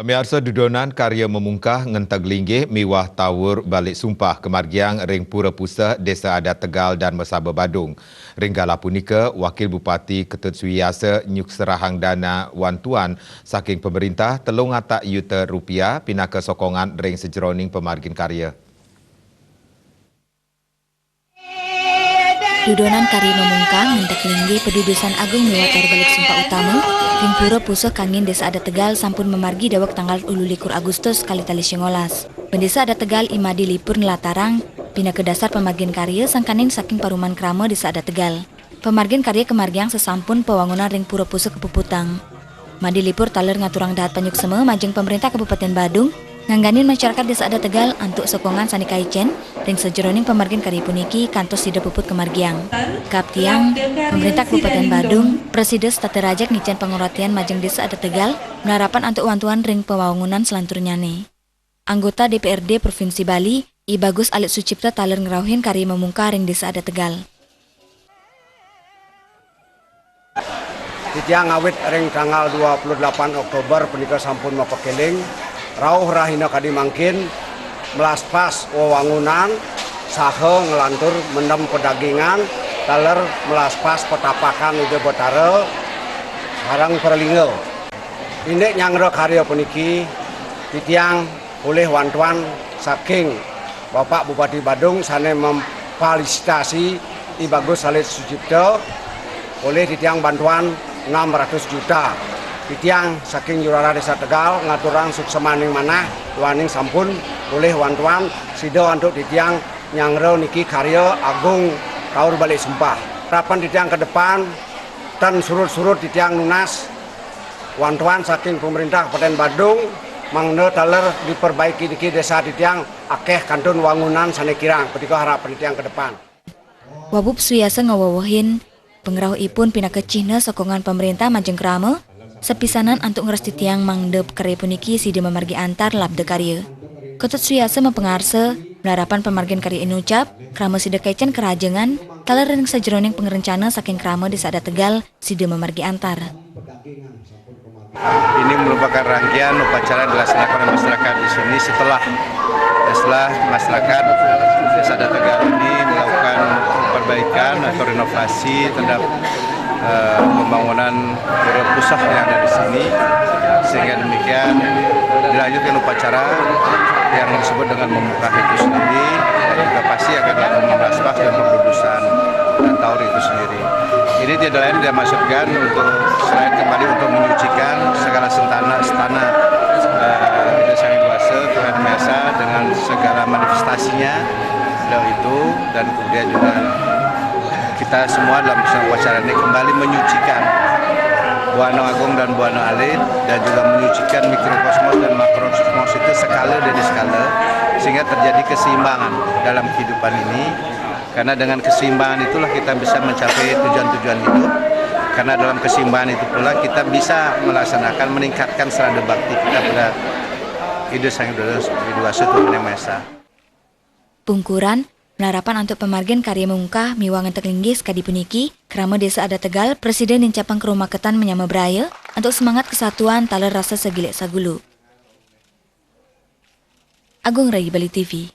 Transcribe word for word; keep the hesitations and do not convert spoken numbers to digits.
Pamiarsa, dudonan karya memungkah ngenteg linggih miwah taur balik sumpah kamargiang ring Pura Puseh Desa Adat Tegal Dharmasabha Badung. Ring galah punika, Wakil Bupati Ketut Suyasa nyukserahang dana wantuan saking pemerintah telung atak yuta rupiah pinaka sokongan ring sajeroning pamargin karya. Dudonan karya memungkah ngenteg linggih padudusan agung miwah taur balik sumpah utama ring Pura Puseh Kangin Desa Adat Tegal sampun mamargi daweg tanggal ulu likur Agustus kalih tali singolas. Bendesa Adat Tegal I Madi Lipur nlatarang pinaka dasar pamargin karya sangkaning saking paruman krama Desa Adat Tegal. Pamargin karya kamargiang sasampun pawangunan ring Pura Puseh kapuputang. Madi Lipur taler ngaturang dahat panyuksma majeng Pemerintah Kabupaten Badung, ngangganin masyarakat Desa Adat Tegal antuk sokongan sane kaicen ring sajeroning pamargin karya puniki kantos sida puput kamargiang. Kaaptiang, Pemerintah Kabupaten Badung prasida setata rajeg ngicen pangoratian majeng Desa Adat Tegal, malarapan antuk wantuan ring pawangunan salanturnyane. Anggota D P R D Provinsi Bali, I Bagus Alit Sucipta taler ngrauhin karya memungkah ring Desa Adat Tegal. Titiang ngawit ring tanggal dua puluh delapan Oktober punika sampun mapakeling, rauh rahina kadi mangkin, melaspas wewangunan, saha nglantur mendem pedagingan, taler melaspas petapakan Ida Betara, sareng pralingga. Indik nyanggra karya puniki, titiang polih wantuan saking Bapak Bupati Badung sane memfalisitasi I Bagus Alit Sucipta polih titiang bantuan enam ratus juta. Titiang saking Jurara Desa Tegal ngaturang suksemaning manah duaning sampun polih wantuan sida antuk titiang nyanggra niki karya agung taur balik sumpah. Harapan titiang ke depan, tan surut-surut titiang nunas wantuan saking pemerintah Kabupaten Badung, mangda taler diperbaiki niki desa titiang akeh kantun wangunan sane kirang, punika harapan titiang ke depan. Wabub Suyasa ngawewehin, pangrauhipun pinaka cihna sokongan pamarintah majeng krama, sapisanan antuk ngrastitiang mangda karya puniki sida mamargi antar labda karya. Ketut Suyasa mapangarsa, malarapan pamargin karya inucap, krama sida kaicen karajengan, taler ring sajeroning pangrencana saking krama Desa Adat Tegal, sida mamargi antar. Ini merupakan rangkaian upacara yang dilaksanakan oleh masyarakat di sini setelah, setelah masyarakat Desa Adat Tegal ini melakukan perbaikan atau renovasi terhadap, eh, pembangunan Pura Puseh yang ada di sini, sehingga demikian dilanjutkan upacara yang disebut dengan membuka itu sendiri, dan juga pasti akan dilakukan melaspas dan perludusan dan taur itu sendiri. Ini tidak lain, tidak maksudkan untuk selain kembali untuk menyucikan segala sentana, istana, eh, Ida Sang Hyang Widi Wasa, Tuhan Maha Esa, dengan segala manifestasinya, beliau itu, dan kemudian juga kita semua dalam upacara ini kembali menyucikan Buana Agung dan Buana Alit, dan juga menyucikan mikrokosmos dan makrokosmos itu sekala demi sekala, sehingga terjadi keseimbangan dalam kehidupan ini. Karena dengan keseimbangan itulah kita bisa mencapai tujuan-tujuan hidup. Karena dalam keseimbangan itu pula kita bisa melaksanakan, meningkatkan srada bakti kita pada Ida Sang Hyang Widi Wasa, Tuhan Yang Maha Esa. Pungkuran, malarapan antuk pamargin karya mungkah miwah ngenteg linggih sakadi puniki, krama Desa Adat Tegal prasida nincapang karumaketan manyama braya antuk semangat kesatuan taler rasa sagilik sagulu. Agung Rai, Bali T V.